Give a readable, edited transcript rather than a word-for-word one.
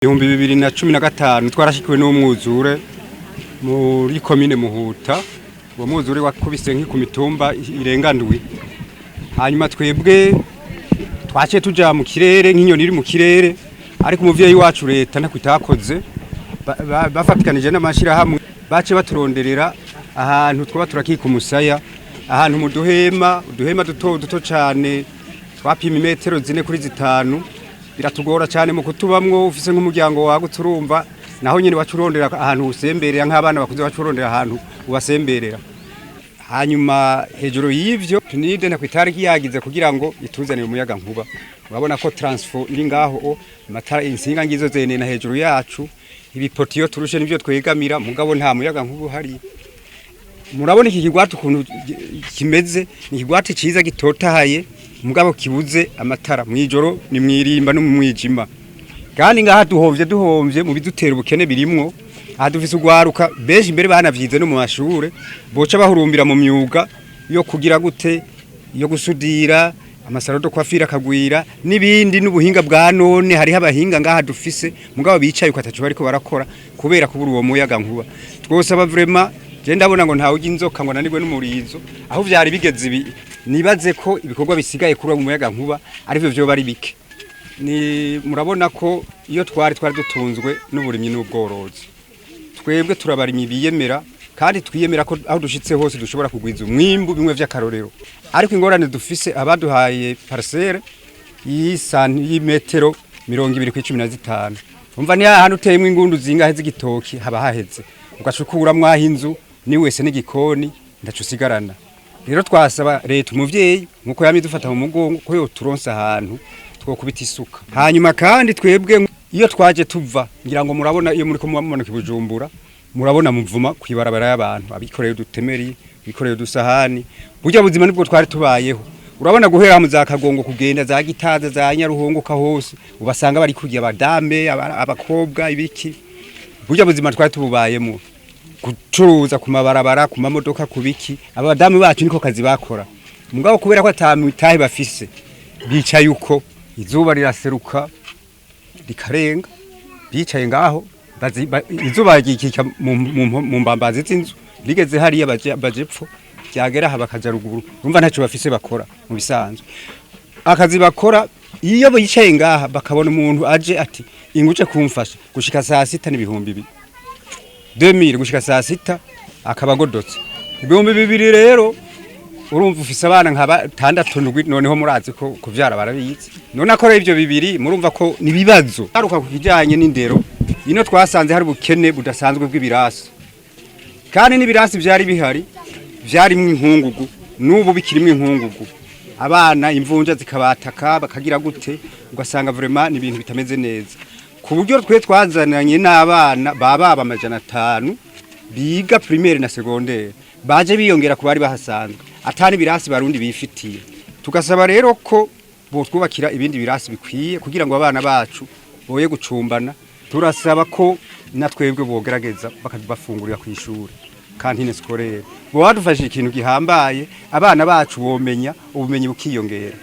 2015 twarashikiwe n'umwuzure muri komine Muhuta. Uwo mwuzure wakubise nki ku mitumba irenga ndwi. Hanyuma twebwe twaciye tuja mu kirere nk'inyoni iri mu kirere, ariko umuvyeyi wacu leta ntako itakoze, bafatikanije n'amashirahamwe baciye baturonderera ahantu twaba turakika umusaya, ahantu mu duhema, uduhema duto duto cane twapima imetero 4 kuri 5. Biratugora cyane mu kutubamwo ufise nk'umuryango wagutse. Urumva naho nyene waca urondera ahantu usemberera, nk'abana bakuze waca urondera ahantu ubasemberera. Hanyuma hejuru y'ivyo, PNUD ntako itari yagize kugira ngo ituzanire umuyaga nkuba. Urabona ko transfo iri ngaho, amatara, insinga ngizo zenena hejuru yacu, ibipoti iyo turushe nivyo twegamira, mugabo nta muyaga nkuba uhari. Murabona iki kigwati ukuntu kimeze, ni ikigwati ciza gitotahaye, mugabo kibuze amatara. Mwijoro ni mwirimba no mu mwijima. Kandi ngaha duhovye mu bidutera ubukene birimwo. Aha dufise ugwaruka benshi mbere banavyize no mu mashure, boca bahurumbira mu myuga yo kugira gute, yo gusudira, ama salons de coiffure akagwira n'ibindi, n'ubuhinga bwa none. Hariho abahinga ngaha dufise, mugabo bicaye uko ataco bariko barakora kubera kubura uwo muyaga nkuba. Twosaba vraiment, je ndabona ngo ntawe ujya inzoka ngo nanirwe n'umurizo. Aho vyari bigeze ibi, nibaze ko ibikorwa bisigaye kuri uwo muyaga nkuba arivyo vyoba ari bike. Ni murabona ko iyo twari dutunzwe n'uburimyi n'ubworozi. Twebwe turabarimyi biyemera, kandi twiyemera ko aho dushitse hose dushobora kugwiza umwimbu bimwe vy'akarorero. Ariko ingorane dufise, abaduhaye parcelle y'imetero 20 kuri 15, umva ni ahantu uteyemwo ingundu zingahe z'igitoki haba haheze, ugacukuramwo aho inzu ni wese n'igikoni ndaco usigarana. Rero twasaba leta umuvyeyi, nkuko yamye dufata mu mugongo, ko yoturonsa ahantu twokubita isuka. Hanyuma kandi twebwe iyo twaje tuva, ngira ngo murabona iyo muriko mumanuka i Bujumbura, murabona muvuma kwibarabara y'abantu abikoreye udutemeri, bikoreye udusahani. Burya buzima nibwo twari tubayeho. Urabona guhera mu za Kagongo kugenda za Gitaza, za Nyaruhongoka, hose ubasanga bari kurya, abadame, abakobwa, ibiki. Burya buzima twari tububayemo, gucuruza ku mabarabara, ku mamodoka, ku biki. Abadamu bacu niko kazi bakora, mugabo kubera ko atamitahe bafise, bicaye uko, izuba riraseruka rikarenga bicaye ngaho, izuba ryikika mu mbambazi z'inzu, rigeze hariya baje epfo, ryagera aha bakaja ruguru. Urumva ntacyo bafise bakora mu bisanzwe. Akazi bakora, iyo bicaye ngaha bakabona umuntu aje ati inguje kumfasha gushika saa sita n'ibihumbi 2000, gushika saa sita akaba agodotse 2000. Rero urumva ufise abana nka batandatu, ndwi, noneho murazi ko kuvyara barabizi, none akora ivyo bibiri, murumva ko ni ibibazo. Garuka ku kijanye n'indero, ino twasanze hari ubukene budasanzwe bw'ibirasi, kandi n'ibirasi vyari bihari vyarimwo inkungugu, n'ubu bikirimwo inkungugu. Abana imvunja zikabataka, bakagira gute, ugasanga vraiment ni ibintu bitameze neza, ku buryo twe twazananye n'abana baba 500 biga primaire na secondaire, baje biyongera ku bari bahasanzwe, atani birasi barundi bifitiye. Tugasaba rero ko botwubakira ibindi birasi bikwiye kugira ngo abana bacu boye gucumbana. Turasaba ko na twebwe bogerageza bakabafungurira ku ishuri, cantine scolaire. Bo badufashije ikintu gihambaye, abana bacu bomenya ubumenyi bukiyongera.